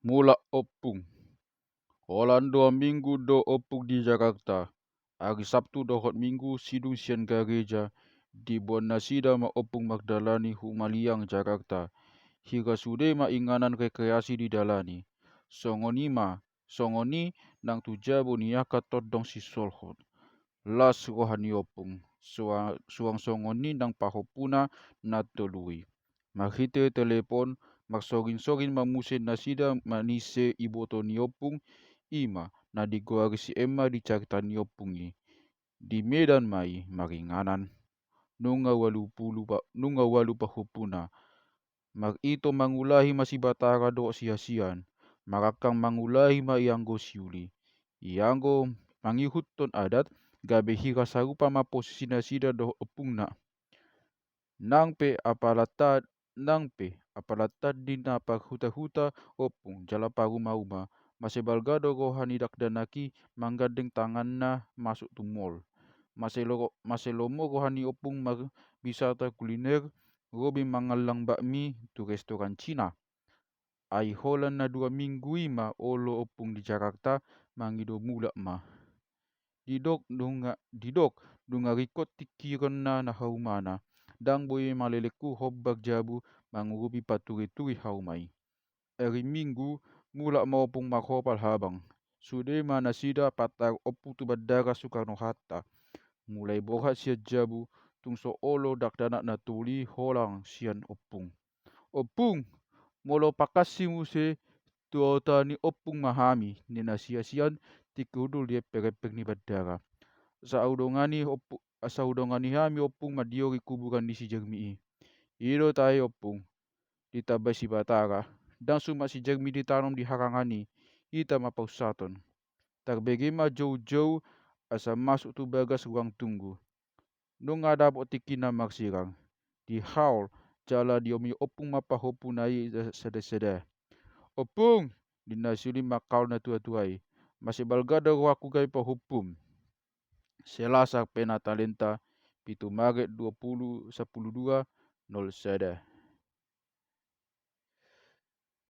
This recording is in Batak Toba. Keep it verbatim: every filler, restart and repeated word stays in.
Mulak ompung. Holan dua minggu do ompung di Jakarta. Ari Sabtu dohot Minggu sidung sian gareja, diboan nasida ma ompung mardalani humaliang Jakarta. Hira sude ma inganan rekreasi didalani. Songon i ma, songon i nang tu jabu ni angka tondong sisolhot. Las roha ni ompung, suang songon i nang pahompuna na tolu i. Marhite telepon, marsogin-sogin ma muse nasida manise iboto ni ompung, i ma na digoari si Emma di carita ni ompung i. Di Medan ma i maringanan. Nunga ualu pulu pa, nunga ualu pahompuna. Marito mangulahi ma si Batara dohot si Hasian, marangkang mangulahi ma ianggo siuli. Ianggo mangihuthon adat, gabe hira sarupa ma posisi nasida dohot ompungna. Nang pe apala ta, nang pe apala tandi na parhuta-huta ompung jala paruma-uma, mase balga do roha ni dakdanak i manggandeng tanganna masuk tu mall. Mase lo-, mase lomo roha ni ompung marwisata kuliner, ro be mangallang bakmi tu restoran Cina. Ai holan na dua minggu i ma olo ompung di Jakarta, mangido mulak ma. Didok nunga, didok nunga ringkot tingkironna na haumana, ndang boi malelenghu hombar jabu mangurupi paturi-turi hauma i. Ari Minggu, mulak ma ompung marhopal habang. Sude ma nasida patar ompung tu Bandara Soekarno-Hatta. Mulai borhat sian jabu, tung so olo dakdanak na tolu i holang sian ompung. Ompung, molo pangkassi muse tu huta ni ompung ma hami, ninna si Hasian tingki hundul di emper-emper ni bandara. Asa hudongani ompung, asa hudongani hami ompung mandiori kuburan ni si Jermi i. I do tahe ompung, ditambai si Batara, ndang suman si Jermi ditanom di harangan i, hita ma paushaton. Tarbege ma jou-jou asa masuk tu bagas ruang tunggu. Nunga dapot tingki na marsirang, dihaol jala diomi ompung ma pahompuna i sada-sada. Ompung, ninna siuli manghaol na tua-tua i, mase balga do rohangku gabe pahompum. Selasa pe na talenta, pitu Maret dua pulu sampulu dua, nol sada.